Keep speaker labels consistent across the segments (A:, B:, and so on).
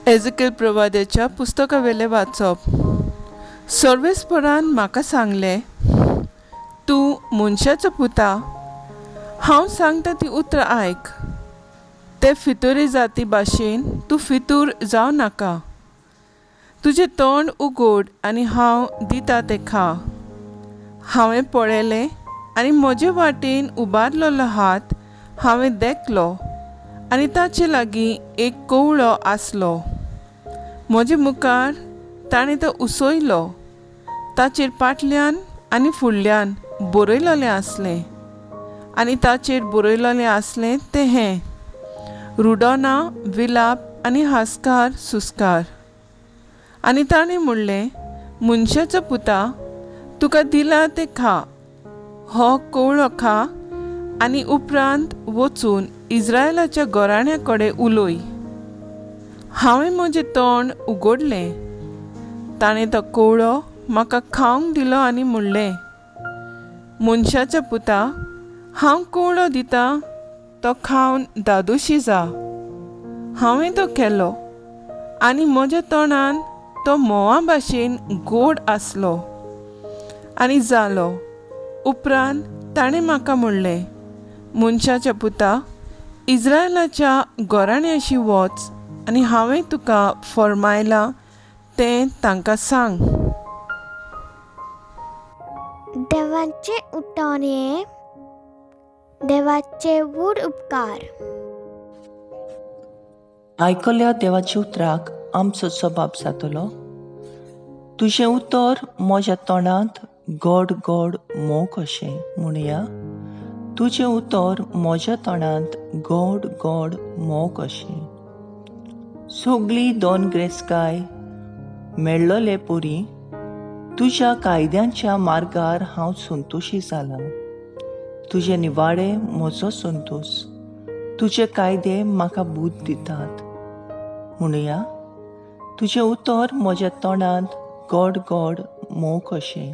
A: एजकेल प्रवाद्याच्या पुस्तकावेलें वाचप. सर्वेस्परान म्हाका सांगलें, तूं मनशाचो पुता, हांव सांगता तीं उतरां आयक. ते फितुरी जाती भाशेन तूं फितूर जावं नाका. तुजें तोंड उगड आनी हांव दिता तें खा. हांवें पळयलें आनी म्हजे वाटेन उबारलेलो हात हांवें देखलो आनी ताचे लागीं एक कवळो आसलो. म्हजे मुखार ताणें तो उसयलो. ताचेर पाटल्यान आनी फुडल्यान बरयलेलें आसलें आनी ताचेर बरयलेलें आसलें तें हें, रुडोना, विलाप आनी हास्कार सुस्कार. आनी ताणें म्हणलें, मनशाचो पुता, तुका दिलां तें खा, हो कवळो खा आनी उपरांत वचून इस्रायलाच्या घराण्या कडेन उलय. हांवें म्हजें तोंड उगडलें. ताणें तो कवळो म्हाका खावंक दिलो आनी म्हणलें, मनशाच्या पुता, हांव कवळो दितां तो खावन दादोशी जा. हांवें तो केलो आनी म्हज्या तोंडान तो म्होंवा भाशेन गोड आसलो आनी जालो. उपरांत ताणें म्हाका म्हणलें, मनशाच्या पुता, इस्रायलाच्या घराण्याशी वच आनी हांवें तुका फर्मायलां तें तांकां सांग.
B: देवाचें उतर हें देवाचे व्हड उपकार.
C: आयकल्या देवाच्या उतराक आमचो सबाब जातलो. तुजें उतर म्हज्या तोंडांत गोड गोड म्होंव कशें म्हणया. तुजें उतर म्हज्या तोंडांत गोड गोड म्होंव कशें. सगळी दोन ग्रेस्काय मेळ्ळले परी तुज्या कायद्यांच्या मार्गार हांव संतोशी जालां. तुजे निवाडे म्हजो संतोश, तुजे कायदे म्हाका बूद दितात. म्हणया तुजें उतर म्हज्या तोंडांत गोड गोड म्होंव कशें.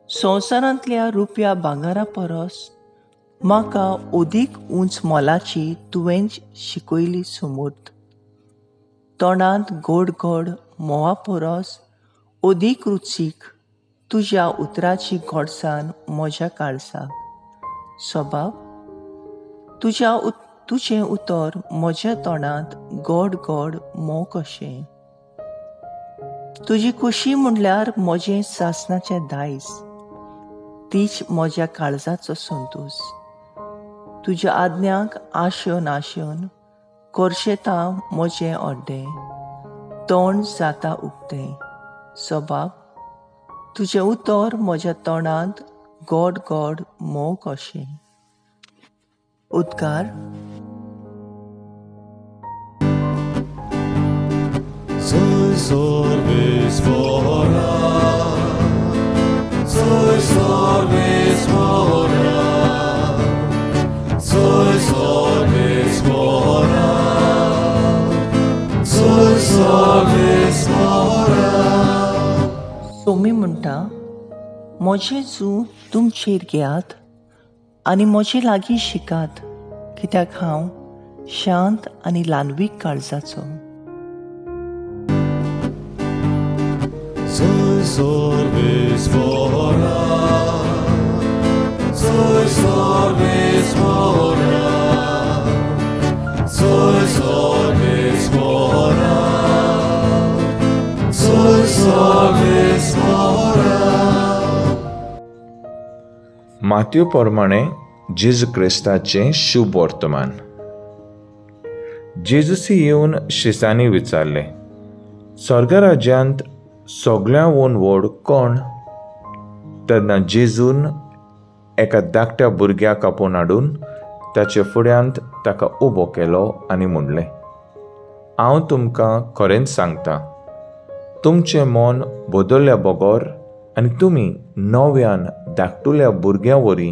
C: संवसारांतल्या रुपया भांगरा परस म्हाका अदीक उंच मोलाची तुवें शिकयली समूर्त. तोंडांत गोड गोड म्होंवा परस अदीक रुचीक तुज्या उतराची गोडसाण म्हज्या काळजाक. सबाब तुजें उतर म्हज्या तोंडांत गोड गोड म्होंव कशें. तुजी खुशी म्हणल्यार म्हजें सासणाचें दायज, तीच म्हज्या काळजाचो संतोश. तुज्या आज्ञाक आशेवन आशेवन करशेता म्हजें अर्दें, तोंड जाता उक्तें. सबाब तुजें उतर म्हज्या तोंडांत गोड गोड म्होंव कशें. उद्गार. सोमी म्हणटा, म्हजें जू तुमचेर घेयात आनी म्हजे लागीं शिकात, कित्याक हांव शांत आनी ल्हानवीक काळजाचो.
D: मातयो प्रमाणे जेजू क्रिस्ताचें शुभ वर्तमान. जेजूसी येवन शिसांनी विचारलें, स्वर्गराज्यांत सगळ्यांवून व्हड कोण? तेन्ना जेजून एका धाकट्या भुरग्याक आपोवन हाडून ताचे फुड्यांत ताका उबो केलो आनी म्हणलें, हांव तुमकां खरेंच सांगता, तुमचें मन बदलल्या बगर आनी तुमी नव्यान धाकटुल्या भुरग्यां वरी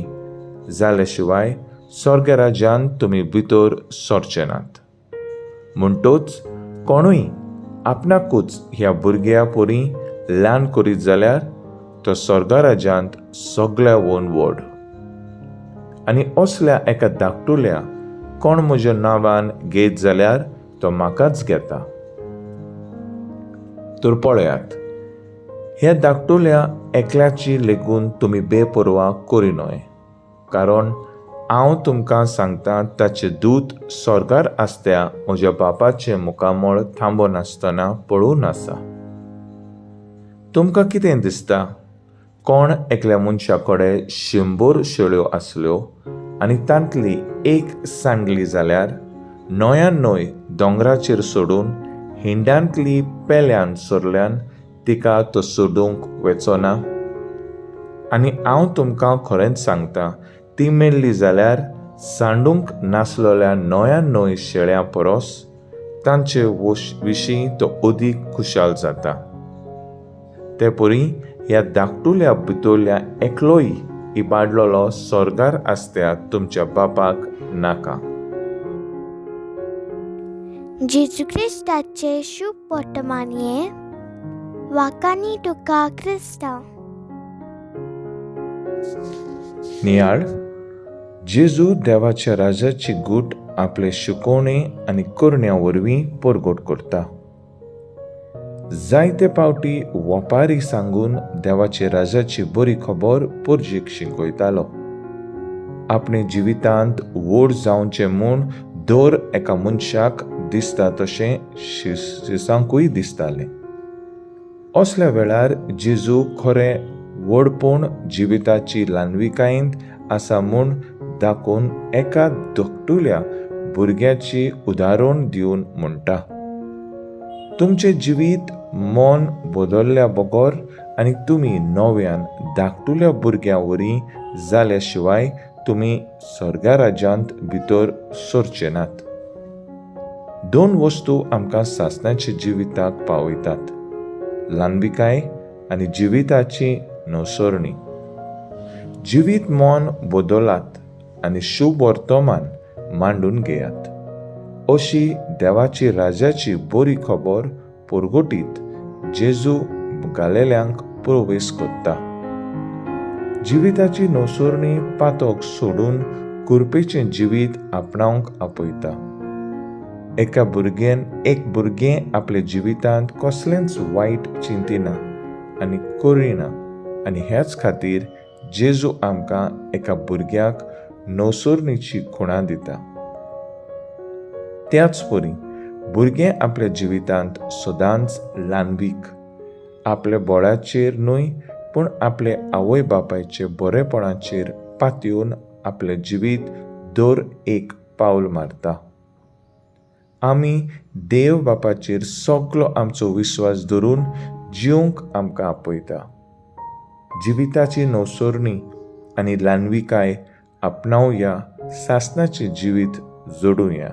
D: जाल्या शिवाय स्वर्गराज्यांत तुमी भितर सरचे नात. म्हणटूच कोणूय आपणाकूच ह्या भुरग्या परी ल्हान करीत जाल्यार तो स्वर्गराज्यांत सगळ्यावून व्हड. आनी असल्या एका धाकटुल्या कोण म्हज्या नांवान घेत जाल्यार तो म्हाकाच घेता. तर पळयात, ह्या धाकटुल्या एकल्याची लेगून तुमी बेपर्वा करी न्हय, कारण हांव तुमकां सांगता, ताचें दूत स्वर्गार आसत्या म्हज्या बापाचें मुखामळ थांबनासतना पळोवन आसा. तुमकां कितें दिसता? कोण एकल्या मनशा कडेन 100 शेळ्यो आसल्यो आनी तांतली एक सांडली जाल्यार न्हंयान न्हय दोंगराचेर सोडून हिंडांतली पेल्यान सोरल्यान तिका तो सोडूंक वचो ना? आनी हांव तुमकां खरेंच सांगता, ती मेल्ली जाल्यार सांडूंक नासलेल्या न्हंयान न्हय शेळ्यां परस तांचे विशीं तो अदीक खुशाल जाता. ते परी ह्या धाकटुल्या भितरल्या एकलोय इबाडलेलो स्वर्गार आसत्या तुमच्या बापाक नाका.
B: जेजू क्रिस्ताचे शुभ वर्तमानये वाकानी तुका क्रिस्तांव.
D: नियाळ. जेजू देवाच्या राजाची गूट आपले शिकोवणे आनी करण्या वरवीं परगट करता. जायते पावटी वपारी सांगून देवाचे राजाची बरी खबर परजेक शिकयतालो. आपणे जिवितांत व्हड जावचें म्हूण दर एका मनशाक दिसता तशें शिसांकूय दिसतालें. असल्या वेळार जेजू खरें व्हडपण जिविताची ल्हानविकायेंत आसा म्हूण दाखोवन एका धाकटुल्या भुरग्याची उदाहरण दिवन म्हणटा, तुमचें जिवीत मन बदल्ल्या बगर आनी तुमी नव्यान धाकटुल्या भुरग्यां वरी जाल्या शिवाय तुमी स्वर्गा राज्यांत भितर सरचे नात. दोन वस्तू आमकां सासणाच्या जिविताक पावयतात, ल्हानविकाय आनी जिविताची नवसरणी. जिवीत मन बदलात आनी शुभ वर्तमान मांडून घेयात. अशी देवाची राजाची बरी खबर परगटीत जेजू गालेल्यांक प्रवेश करता. जिविताची नवसरणी पातक सोडून कुरपेचें जिवीत आपणावंक आपयता. एका भुरग्यान एक भुरगें आपल्या जिवितांत कसलेंच वायट चिंतिना आनी करिना, आनी ह्याच खातीर जेजू आमकां एका भुरग्याक नवसरणीची खुणा दिता. त्याच परी भुरगें आपल्या जिवितांत सदांच ल्हानवीक, आपल्या बळाचेर न्हय पूण आपले आवय बापायचे बरेपणाचेर पातयेवन आपलें जिवीत दर एक पावल मारता. आमी देव बापाचेर सगलो आमचो विस्वास धरून जिवंक आमकां आपयता. जिविताची नवसरणी आनी ल्हानविकाय आपणावया, सासणाचें जिवीत जोडुया.